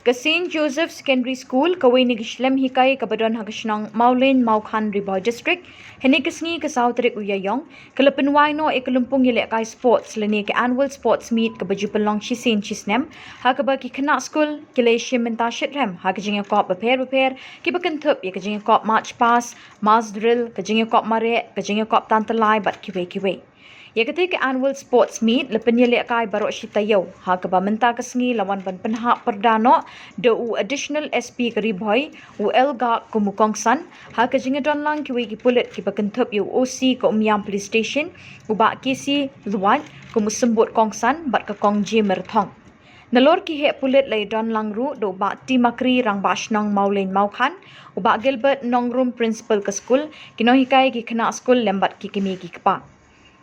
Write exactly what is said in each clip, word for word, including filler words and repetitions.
Ka Saint Joseph Secondary School, kawei na ki shlem hikai kaba don ha ka shnong Mawlein Mawkhan, Ri Bhoi District, hynne ka sngi ka saw tarik u Ïaïong, ka la pynwai noh ïa ka lympung ïalehkai sports lane ka annual sports meet kaba ju pynlong shisien shisnem, ha kaba ki khynnah skul ki la ïashim bynta shitrhem ha ka jingïakop bapher bapher kiba kynthup ïa ka jingïakop march past, mass drill, ka jingïakop mareh, ka jingïakop tan tyllai bad kiwei kiwei. Ïa katei ka annual sports meet la pynïalehkai baroh shi taïew, ha kaba mynta ka sngi la wan ban pynhap pyrda noh da u Additional S P ka Ri Bhoi, u L Garg kum u kongsan, ha ka jingïadonlang kiwei ki pulit kiba kynthup ïa u O C ka Umiam Police Station, u Bah K C Luwat kum u symbud kongsan bad ka Kong J Myrthong. Nalor ki heh pulit la ïadonlang ruh da u Bah T Makri, Rangbah Shnong Mawlein Mawkhan, u Bah Gilbert Nongrum, Principal ka skul, ki nonghikai, ki khynnah skul lem bad ki kmie ki kpa.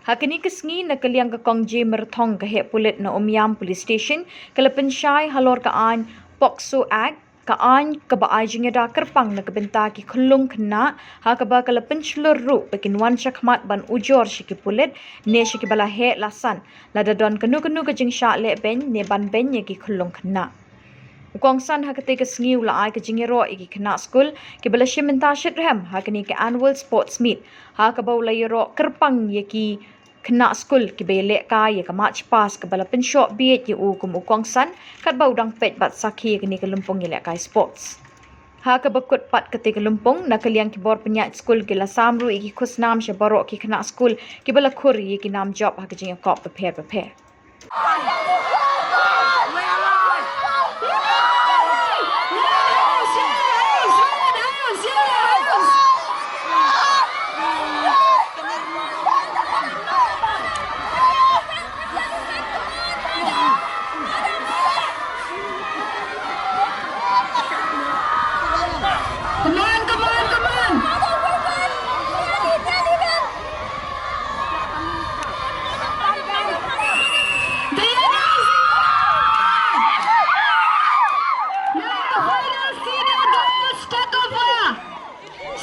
Ha kane ka sngi, na ka liang ka Kong J Myrthong, ka heh pulit na Umiam Police Station ka la pynshai halor ka aiñ POCSO Act, ka aiñ kaba ai jingïada kyrpang na ka bynta ki khyllung khynnah, ha kaba ka la pynshlur ruh ba kin wan shakhmat ban ujor sha ki pulit ne sha kiba la heh la san lada don kano kano ka jingshah lehbeiñ ne ban beiñ ïa ki khyllung khynnah. U kongsan ha katei ka sngi u la ai ka jingïaroh ïa ki khynnah skul kiba la shim bynta shitrhem ha kane ka annual sports meet, ha kaba u la ïaroh kyrpang ïa ki khynnah skul kiba ïalehkai ïa ka march past kaba la pynshoh bieit ïa u kum u kongsan, katba u dang peit bad sakhi ïa kane ka lympung ïalehkai sports. Ha kaba kut pat katei ka lympung, na ka liang ki bor pynïaid skul ki la sam ruh ïa ki khusnam sha baroh ki khynnah skul kiba la khur ïa ki nam jop ha ka jingïakop bapher bapher. Come on, come on, come on.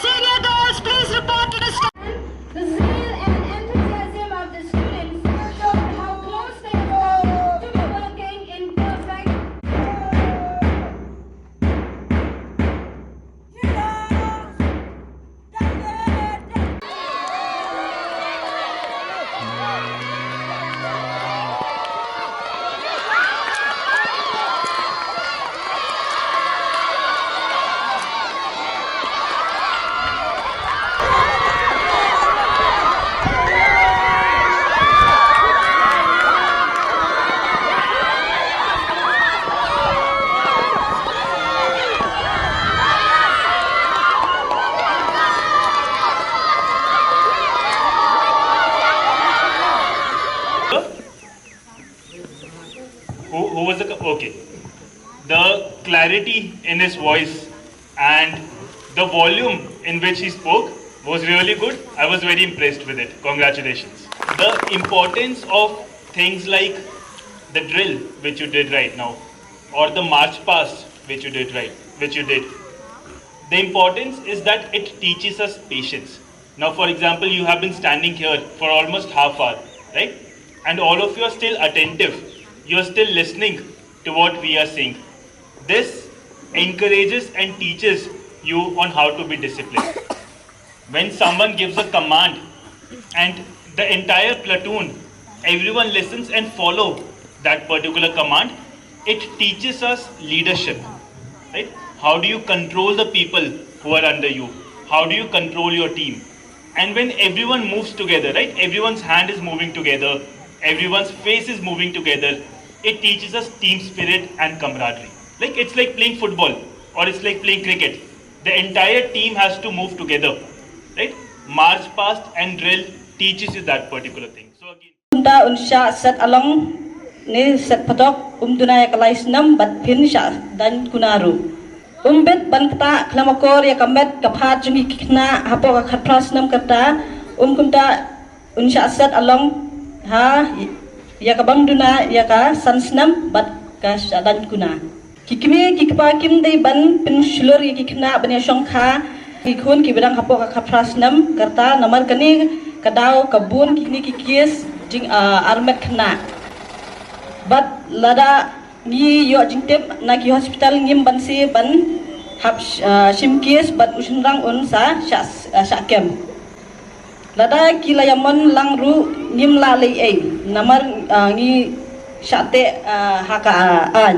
Senior girls, please report to the stand. The zeal and enthusiasm of the students showed how close they were to working in perfect Who, who was the co- okay? The clarity in his voice and the volume in which he spoke was really good. I was very impressed with it. Congratulations. The importance of things like the drill which you did right now, or the march past which you did right, which you did. The importance is that it teaches us patience. Now, for example, you have been standing here for almost half hour, right? And all of you are still attentive. You are still listening to what we are saying. This encourages and teaches you on how to be disciplined. When someone gives a command and the entire platoon, everyone listens and follow that particular command, it teaches us leadership, right? How do you control the people who are under you? How do you control your team? And when everyone moves together, right? Everyone's hand is moving together, everyone's face is moving together. It teaches us team spirit and camaraderie. Like, it's like playing football or it's like playing cricket. The entire team has to move together, right? March past and drill teaches you that particular thing. So again, kumta un shah set along ne set patok, um duna ïa ka lai snem bad phin shah daiñ kuna ruh. Um bit ban ktah khlem akor ïa ka met ka phad jong ki khynnah hapoh ka khatphra snem, kata um kumta un shah set along ha ïa ka bam duna ïa ka san snem bad ka shah daiñ kuna. Ki kmie ki kpa kim dei ban pynshlur ïa ki khynnah ban ïa shongkha ki khun kiba dang hapoh ka khatphra snem, kata namar kane ka daw ka bun kine ki case jing, ah, armet khynnah. Bad lada Ngi ïoh jingtip na ki hospital ngim banse ban hap sh-, ah, shim case bad u shynrang un sa shah, ah, shah kem. Lada ki la ïamon lang ruh ngim lah leh ei namar, ah, ngi shah teh, ah, ha ka, ah, aiñ.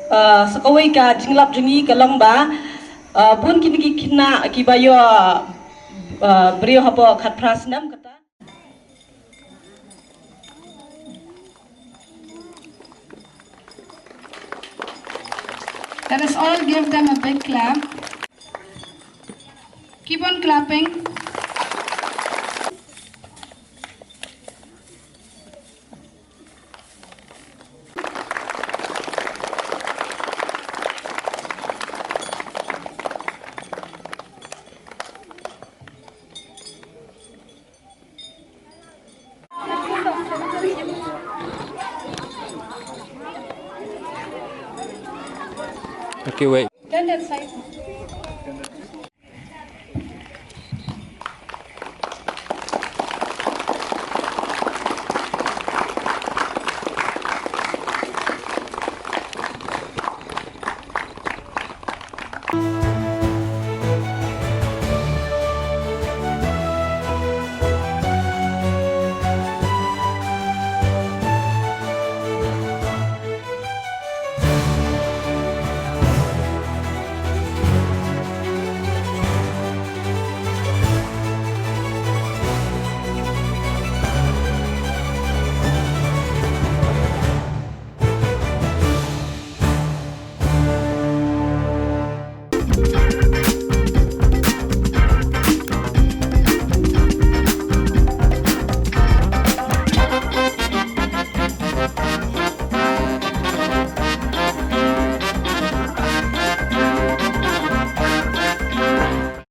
Ah, sa kawei ka jinglap jong ngi ka long ba, ah, bun kine ki khynnah kiba ïoh, ah, briew hapoh khatphra snem kata. Let us all give them a big clap. Keep on clapping. Okay, wait. Stand aside.